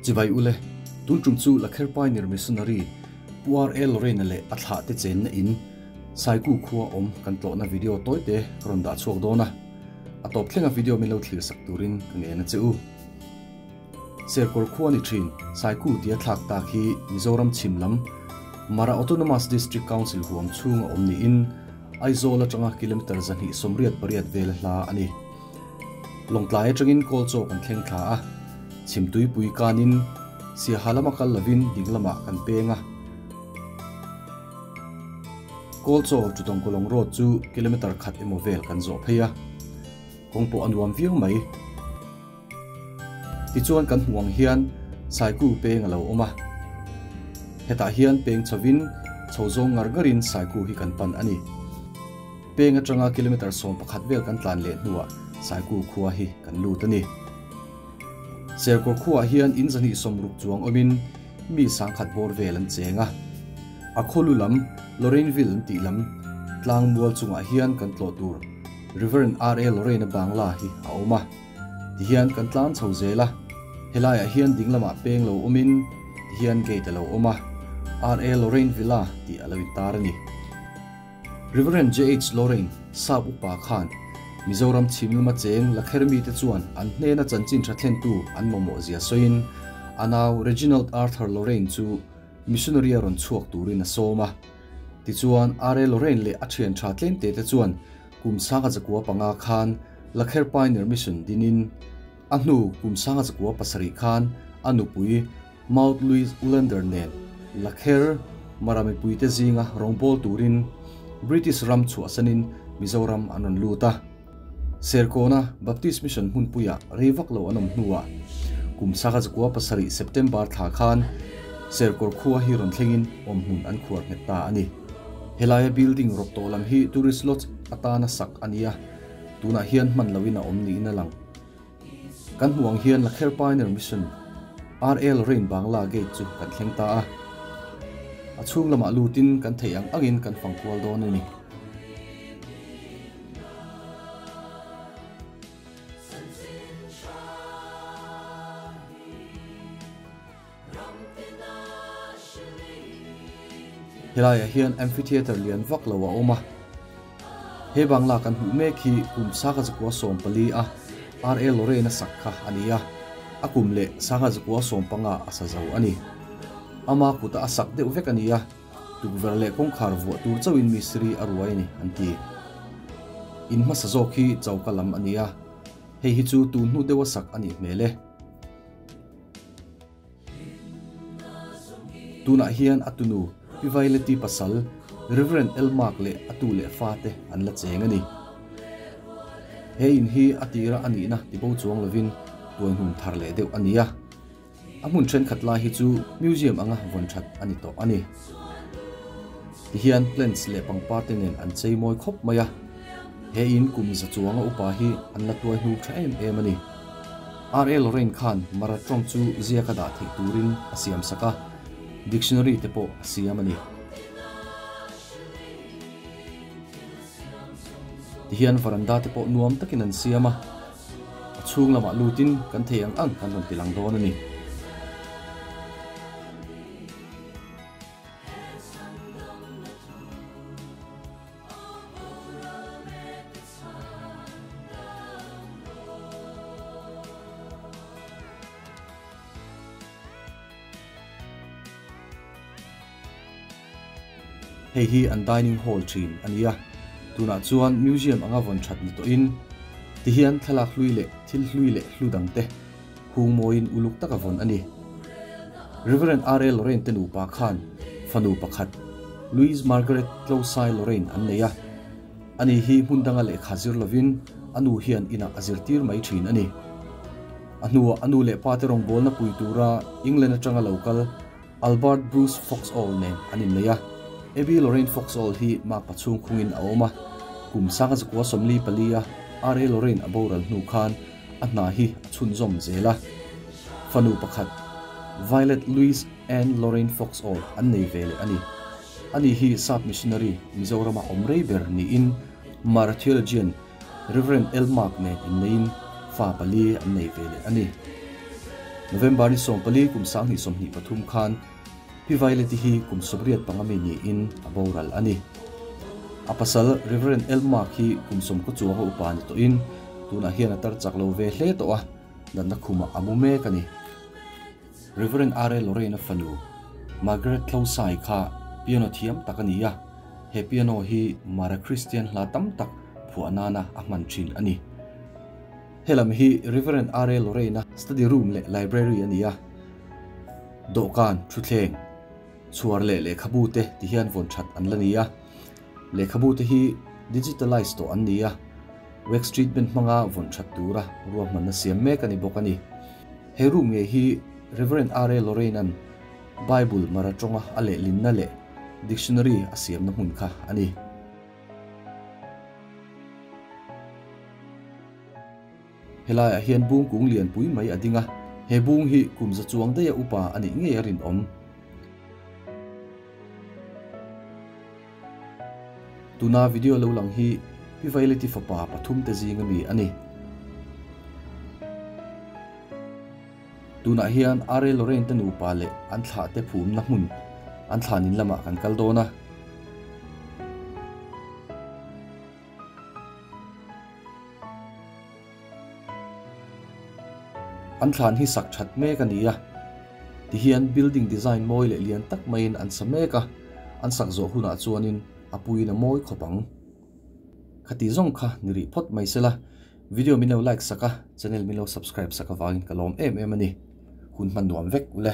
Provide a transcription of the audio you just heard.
Chibai ule, tun tum chu Lakher Pioneer Missionary Pu RA Lorraine-a leh a thlah te chenna in Saiku khua awm kan tlawhna video tawite ka rawn dah chhuak dawn a, a tawp thlenga video min lo thlir sak turin ka ngen a che u. Serkawr khua ni thin Saiku tia thlak tak hi Mizoram chhim lam Mara Autonomous District Council huam chhunga awm niin Aizawl atanga kilometre 288 vel hla a ni. Lawngtlai atangin Kawlchaw kan thleng thla a, Chhimtuipui kanin Siaha lama kal lovin ding lamah kan peng a. Kawlchaw Chutawngkawlawng Road chu kilometre khat emaw vel kan zawh phei a, kawng pawh a nuam viau mai. Tichuan kan hmuh ang hian Saiku peng a lo awm a, hetah hian peng chhovin chho zawng ngar ngarin Saiku hi kan pan a ni. Peng atanga kilometre 11 vel kan tlan leh hnuah Saiku khua hi kan lut a ni. Serkawr khuaah hian in 260 chuang awmin mi 10,000 bawr vel an cheng a. A khawlu lam Lorraineville an tih lam tlang mual chungah hian kan tlawh tur Reverend R.A. Lorraine-a bangla hi a awm a. Tihian kan tlan chho zel a, helaiah hian ding lamah peng lo awmin tihian gate a lo awm a, R.A. Lorraine Villa tih a lo intar a ni. Reverend J.H. Lorraine sap upa khan Mizoram chhim lama cheng Lakher mite chuan an hnena chanchin tha thlentu an mamawh zia sawiin a nau Reginald Arthur Lorraine chu missionary a rawn chhuak turin a sawm a. Tichuan R.A. Lorraine leh a thian tha tlemte te chuan kum 1905 khan Lakher Pioneer Mission dinin a hnu kum 1907 khan a nupui Maud Louise Ullander nen Lakher Mara mipuite zinga rawngbâwl turin British ram chhuahsanin Mizoram an rawn lut a. Serkawna Baptist Mission hmunpuiah rei vak lo an awm hnuah kum 1907 September thla khan Serkawr khua hi rawn thlengin awm hmun an khuar nghet ta a ni. Helaia building rawp tawh lam hi tourist lodge atana sak a ni a, tunah hian hman loin a awm niin a lang. Kan hmuh ang hian Lakher Pioneer Mission R.A. Lorraine Bangla Gate chu kan thleng ta a. A chhung lamah lutin kan theih ang angin kan fang kual dawn a ni. Helaiah hian amphitheatre lian vak lo a awm a. He bangla kan hmuh mek hi kum 1914 a R.A. Lorraine a sak kha a ni a, a kum leh 1915 a sa zo a ni. Ama kuta a sak deuh vek a ni a, tukverh leh kawngkhar vuah tur chauhin mistiri a ruai a ni an ti. In hmasa zawk hi choka lam a ni a, hei hi chu tun hnu deuha sak a nih hmel e. Tunah hian a tunu Pi Vaileti pasal Reverend El Mark leh a tu leh fate an la cheng a ni. He in hi a tira a nihna tibo chuang lovin tuaihnum thar leh deuh a ni a. A hmun thenkhat lai hi chu museum anga vawn that a ni tawh a ni. Tihian plants leh pangpar te nen an chei mawi khawp mai a. He in kum za chuanga upa hi an la tuaihnu tha em em a ni. R.A. Lorraine khan Mara tawng chu ziaka dah theih turin a siam sak a, dictionary te pawh a siam a ni. Tihian varanda te pawh nuam takin an siam a, a chhung lamah lutin kan thei ang ang kan rawn ti lang dawn a ni. Hei hi an dining hall thin a ni a, tunah chuan museum anga vawn that ni tawhin tihian thlalak hlui leh thil hlui leh hlu dang te hung mawiin uluk taka vawn a ni. Reverend R.A. Lorraine te nupa khan fanu pakhat Louise Margaret Tlosai Lorraine an nei a. Ani hi hmun danga lehkha zir lovin a nu hian inah a zirtir mai thin a ni. A hnuah a nu leh pa te rawngbawlna pui tura England atanga lo kal Albert Bruce Foxall nen an innei a. Abby Lorraine Foxall hi makpa chhung khungin a awm a. Kum 1944 a R.A. Lorraine a boral hnu khan a hna hi a chhunzawm zel a. Fanu pakhat Violet Louise Ann Lorraine Foxall an nei ve leh a ni. Ani hi sap missionary Mizorama awm rei ber niin Mara theologian Reverend El Mark nen inneiin fa pali an nei ve leh a ni. November ni 14 kum 2023 khan Pi Violet hi kum 85 mi niin a boral ani. A pasal Reverend Elma khi kum 10 ko chuanga upa ni to in tuna hian a tar chak lo ve hle to a natna khuma amu mek ani. Reverend R. Lorraine fanu Margaret Tlosai kha piano thiam tak ani a. He piano hi Mara Christian hla tam tak phuanana a hman thin ani. Helam hi Reverend R. Lorraine study room le library ani a. Dokan thuthleng chuar le lekhabu te ti hian von that an la ni a. Lekhabu te hi digitalized to an ni a. Wax treatment hmanga von that tura ruahman na siam mek ani bawk ani. He room nge hi Reverend R. Lorraine an Bible maratonga ale linna le dictionary a siam na hmun kha ani. Helai hian bung kung lian pui mai adinga. He bung hi kumza chuang dei upa ani nge rin om. Tuna video lo lang hi Pi Violet fapa pathum te zinga mi ani. Tuna hian R. Lorraine te nupa le an thla te phum na hmun an thlanin lama kan kal dona. An thlan hi sak that mek ani a. Ti hian building design moi le lian tak main an sa mek a. An sak zo huna chuanin apuina moi khopang. Khati zong kha niri phot mai sela. Video min lo like saka, channel min lo subscribe saka wangin kalom em em ani. Hun man nuam vek ule.